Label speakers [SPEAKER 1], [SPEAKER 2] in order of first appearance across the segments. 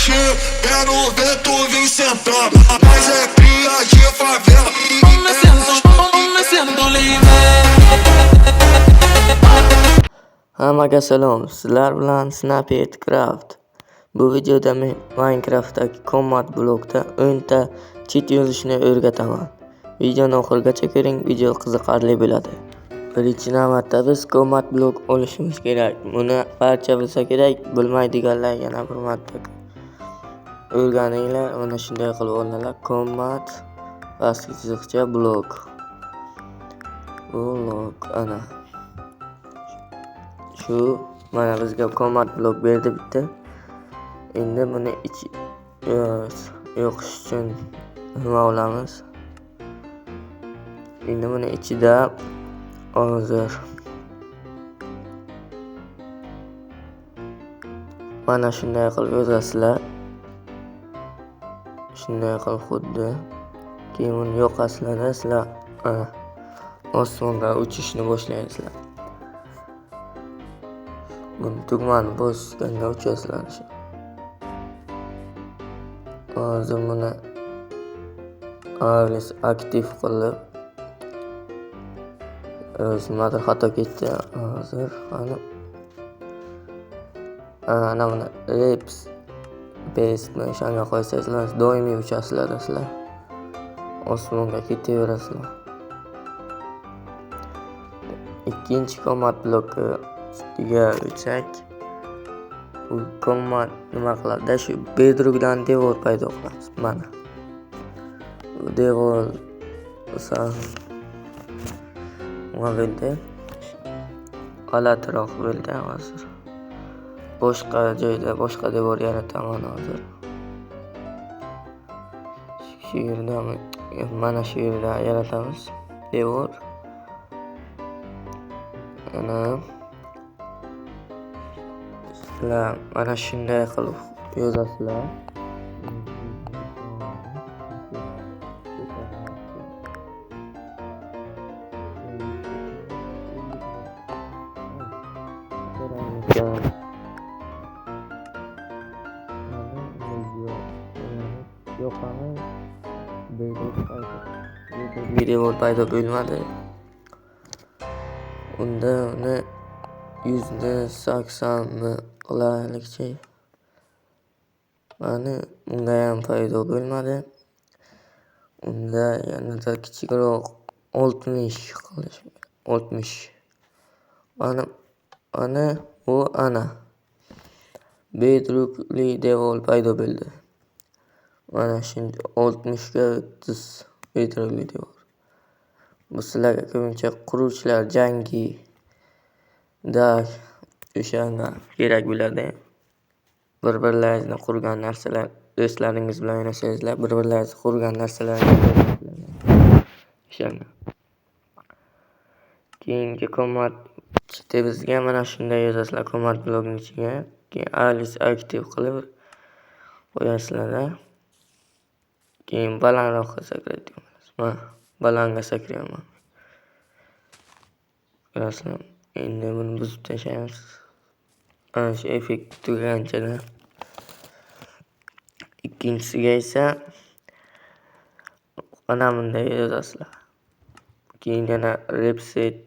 [SPEAKER 1] mexer, quero ver tu vir sentando. Mas é cria de favela.
[SPEAKER 2] Me siento libre.
[SPEAKER 3] Hammaga salom, sizlar bilan Snapet Craft. Bu videoda men Minecraftdagi Command blokda 10 ta cheat yozishni o'rgataman. Videoni oxirigacha ko'ring, video qiziqarli bo'ladi. Birinchi navbatda biz Command blok olishimiz kerak. Buni barcha bilsa kerak, bilmaydiganlar yana bir marta o'rganinglar. Mana shunday qilib olinadi. Command pastki chiziqcha blok. Blok ana. Shu mana bizga command blok berdi bitta. Endi buni yoqish uchun nima olamiz? Endi buni ichida hozir mana shunday qilib yozasizlar. Shunday qilib xuddi. Keyin buni yoqasizlarda sizlar ana osmonga uchishni boshlaysizlar. Buni tugmani bosganda uchasizlar. Hozir buni Alice aktiv qilib nimadir xato ketdi. Hozir ana ana buni reps paste o'shanga qo'ysangizlar doimiy uchasizlar sizlar. Osmonga ketaverasizlar. Ikkinchi command blokiga o'tsak, bu command nima qiladi? Shu bedrockdan devor paydo qilamiz. Mana bu devor nima bo'ldi? G'alatiroq bo'ldi hozir. Boshqa joyda boshqa devor yarataman hozir. Shu yerda mana shu yerda yaratamiz devor. Ana sizlar mana shunday qilib yozasizlar. Yo'qami? Devor paydo bo'lmadi. Unda uni 180 qilaylikchi. Mana unga ham paydo bo'lmadi. Unda yanada kichikroq 60 qilish, 60. Mana ana u ana bedrockli devor paydo bo'ldi. Mana shunday 60 ga 30 bedrockli devor. Bu sizlarga ko'pincha quruvchilar jangida o'shanga kerak bo'ladi. Bir-birlaringizni qurgan narsalar, do'stlaringiz bilan o'ynasangizlar, bir-birlaringizni qurgan narsalaringizni o'shanga. Keyingi command bizga mana shunday yozasizlar command blokning ichiga. Keyin Alice aktiv qilib qo'yasizlar. Keyin balandroqqa sakraydigan bo'lasiz. Mana balandga sakrayapman. Ko'rasizlar. Endi buni buzib tashlaymiz. Ana shu effekt tugagancha. Ikkinchisiga esa ana bunday yozasizlar. Keyin yana reset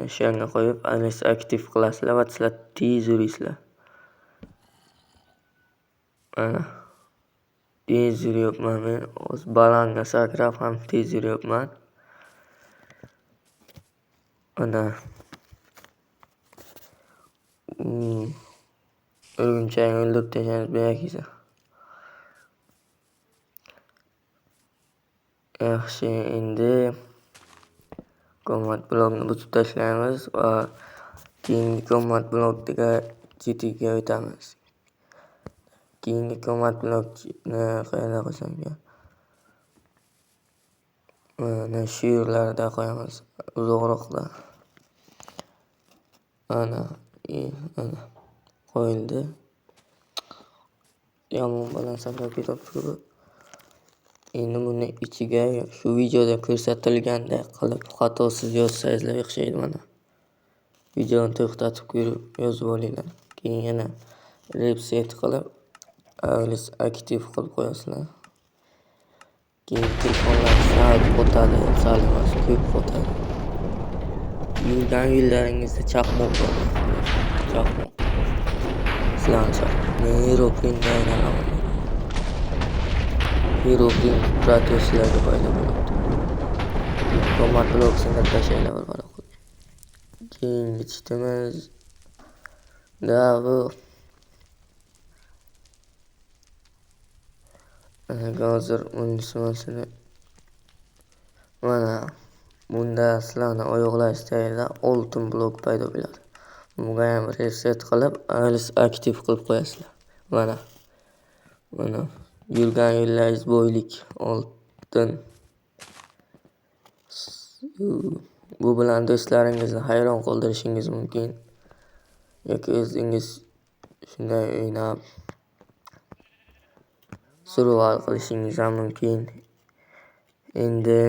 [SPEAKER 3] o'shanga qo'yib Alice aktiv qilasizlar va sizlar tez yuraysizlar. Mana tez yuryapman men. Hozir balandga sakrab ham tez yuryapman. Ana o'rgimchakni o'ldirib tashlaymiz bu yerga. Yaxshi, endi command blokni buzib tashlaymiz va keyingi command blokga chetiga o'tamiz. Keyingi command blokni qayerda qo'ysam ekan? Mana shu yerlarda qo'yamiz, uzoqroqda. Ana, ana qo'yildi. Yomon baland sakrab ketyapti bu. Endi buni ichiga shu videoda ko'rsatilganday qilib xatosiz yozsangizlar o'xshaydi mana. Videoni to'xtatib ko'rib yozib olinglar. Keyin yana reset qilib Always active qilib qo'yasizlar. Keyin telefonlar sal qotadi, sal emas, ko'p qotadi. Yurgan yo'llaringizda chaqmoq bor. Chaqmoq. Sizlarni chaqmoq. Men Herobrine aylanaman. Herobrine Proteuslarga paydo bo'ladi. Command block sindirib tashlanglar bir balo qilib. Keyingi chitimiz da bu hozir bunisi mana bunda sizlarni oyoqlaringiz tagida oltin blok paydo bo'ladi. Bunga ham reset qilib, always active qilib qo'yasizlar. Mana. Mana yurgan yo'llaringiz boylik oltin. Bu bilan do'stlaringizni hayron qoldirishingiz mumkin. Yoki o'zingiz shunday o'ynab survival qilishingiz ham mumkin. Endi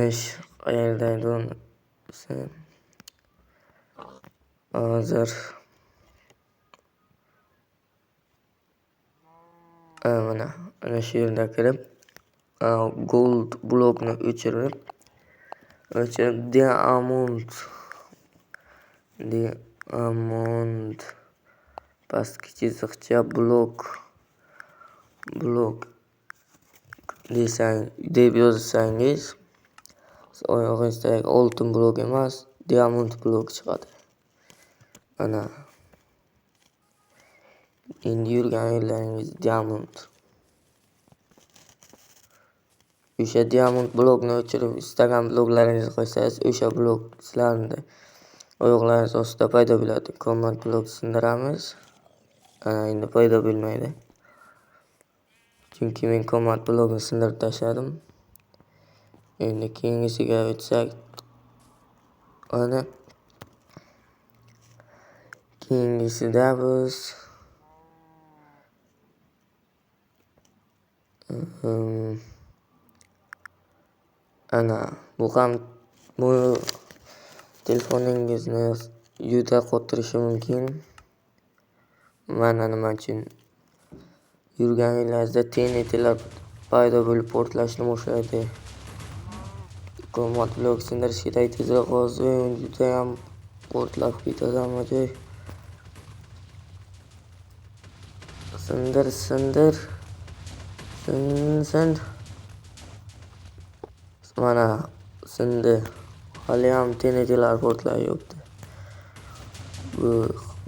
[SPEAKER 3] qayerda edi unisi? Hozir mana shu yerda kirib gold blokni o'chirib diamond pastki chiziqcha blok deb yozsangiz oyog'ingizdagi oltin blok emas, diamond blok chiqadi. Mana endi yurgan yo'llaringiz diamond. O'sha diamond blokni o'chirib istagan bloklaringizni qo'ysangiz, o'sha blok sizlarni oyoqlaringiz ostida paydo bo'ladi. Command blok sindiramiz. Ana endi paydo bo'lmaydi. Chunki men command blokni sindirib tashladim. Endi keyingisiga o'tsak, ana keyingisida biz ana bu ham bu telefoningizni juda qotirishi mumkin. Mana nima uchun yurgan yo'llaringizda TNTlar paydo bo'lib portlashni boshlaydi. Command blok sindirish kerak tezroq, hozir juda ham portlab ketadi hamma joy. Sindir, sindir. Sin. Mana sindi. Hali ham TNTlar portlayapti.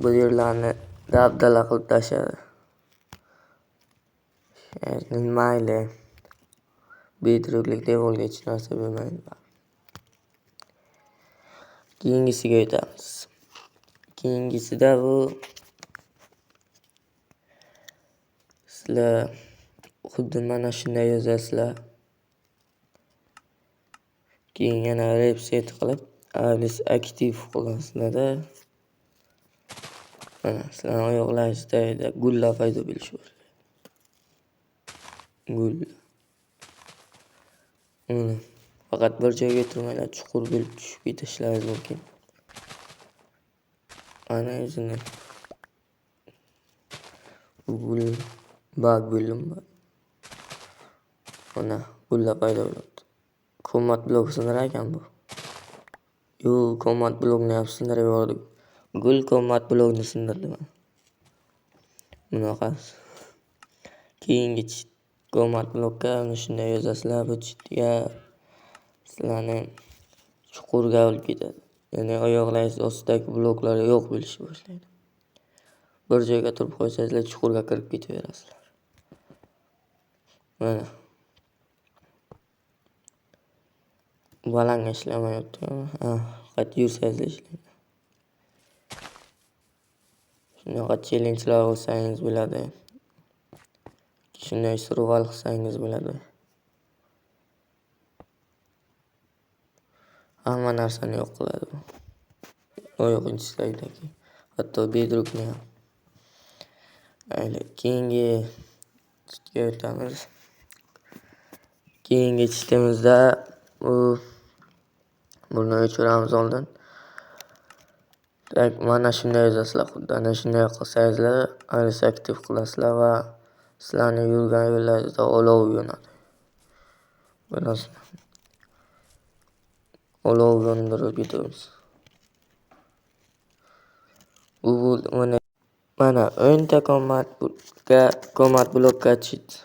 [SPEAKER 3] Bu yerlarni dabdala qilib tashladi. Mayli. Bedrocklik devorga hech narsa bo'lmaydi. Keyingisiga o'tamiz. Keyingisida bu sizlar xuddi mana shunday yozasizlar. Keyin yana reset qilib, always active qilasizlar-da. Mana sizlarning oyoqlaringiz tagida gullar paydo bo'lishi boshlaydi. Gul. Faqat bir joyga o'tirmanglar, chuqur bo'lib tushib ketishlaringiz mumkin. Ana o'zini gul bag bo'limi. Mana gullar paydo bo'ladi. Command blok sindirar ekan bu. Yo'q, command blokni ham sindirib yubordik. Gul command blokni sindirdi mana. Bunaqasi. Keyingi command blokka ana shunday yozasizlar, bu chitga sizlarni chuqurga olib ketadi. Ya'ni oyoqlaringiz ostidagi bloklar yo'q bo'lishni boshlaydi. Bir joyga turib qo'ysangizlar chuqurga kirib ketaverasizlar. Mana. Balanga ishlamayapti. Ha, faqat yursangizlar ishlaydi. Shunaqa challengelar olsangiz bo'ladi. Shunday survival qilsangiz bo'ladi. Hamma narsani yo'q qiladi bu. Oyog'ingiz tagidagi, hatto bedrockni ham. Mayli, keyingi chitga o'tamiz. Keyingi chitimizda bu buni o'chiramiz oldin. Tak, mana shunday yozasizlar, xuddi ana shunday qilsangizlar, always active qilasizlar va Sizlarni yurgan yo'llaringizda olov yonadi. Bilasizlar. Olov yondirib ketamiz. Bu mana mana 10 ta command blokka cheat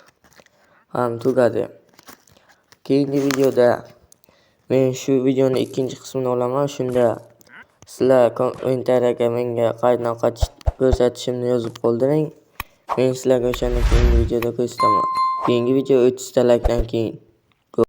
[SPEAKER 3] ham tugadi. Keyingi videoda men shu videoni ikkinchi qismini olaman. Shunda sizlar kommentariyaga menga qanaqa cheat ko'rsatishimni yozib qoldiring. Men sizlarga o'shani keyingi videoda ko'rsataman. Keyingi video 30 ta laykdan keyin.